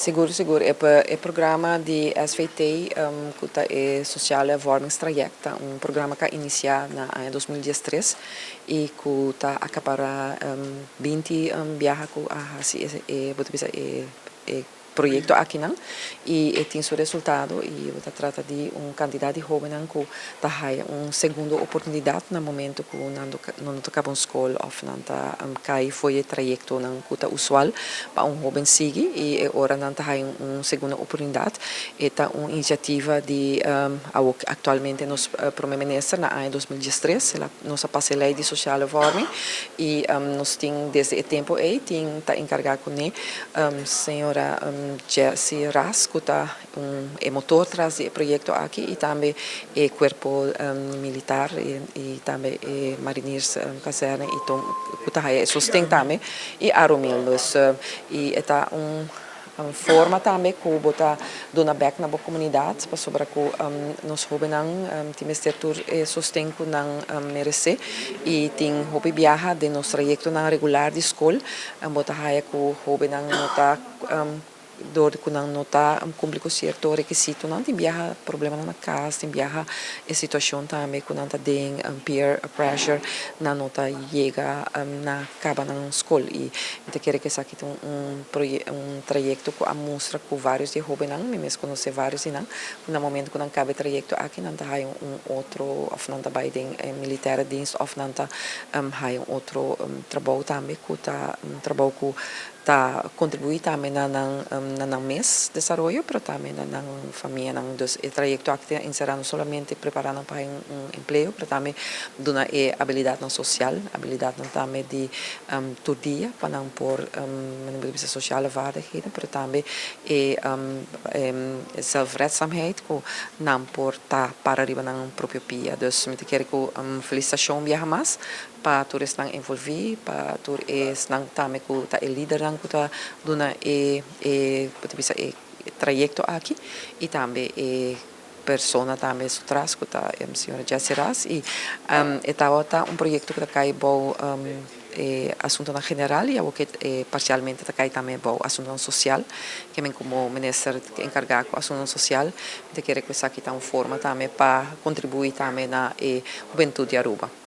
Sigur, sigur. E programa di SVT, cu ta e Sociale Vormingstraject, ta un programa cu a inicia na aña 2013 y cu ta acapara 20 biaha cu a haci e proyecto aki nan y tin su resultado y ta trata di un cantidad di hoben cu ta haya un segundo oportunidad na momento cu nan no ta caba un scol of nan ta cay for di e trayecto nan cu ta usual pa un hoben sigui y ora nan ta haya un segundo oportunidad. E ta un iniciativa di actualmente nos prome minister. Na aña 2013 nos a pasa e ley di sociale vorming y nos tin desde e tempo ey tin ta encarga cu señora Jessie Ras, cu ta un motor tras di e proyecto aki, y tambe e cuerpo militar y tambe e mariniers kazerne y cu ta e sosten tambe y Arumil. Dus y ta un forma tambe cu bo ta duna back na comunidad pasobra cu nos hobennan tin mester tur sosten cu nan merece y tin hopi biaha den nos trayecto nan regular di scol bo ta haya cu hobennan no ta door cu nan no ta cumpli cu cierto requisito nan, tin biaha problema na cas, tin biaha e situacion tambe cu nan ta den peer pressure, nan no ta yega na caba nan scol. Y ta kere cu esaki ta un trayecto cu a mustra cu varios di hobennan, mi mes conoce varios di nan, na momento cu nan caba e trayecto aki, nan ta haya un otro of nan ta bay den militaire dienst of nan ta haya un otro trabou tambe cu ta un trabou cu ta contribui tambe na nan mes desaroyo, pero tambe na nan famia nan. Dus e trayecto aki ta encera no solamente prepara nan pa un empleo, pero tambe duna e habilidad nan social, habilidad nan tambe di tur dia pa nan por sociale vaardigheden, pero tambe e zelfredzaamheid cu nan por ta para riba nan propio pia. Dus mi ta kere cu felicitacion biaha mas pa tur esnan envolvi, pa tur esnan tambe cu ta e lidernan cu ta duna e trayecto aki y tambe e persona tambe su tras cu ta señora Jessie Ras. Y e ta un proyecto cu ta cay bou asuntonan general y awo parcialmente ta cay tambe bou asuntonan social, kiermen como minister encarga cu asuntonan social, ta kere cu esaki ta un forma tambe pa contribui tambe na e hubentud di Aruba.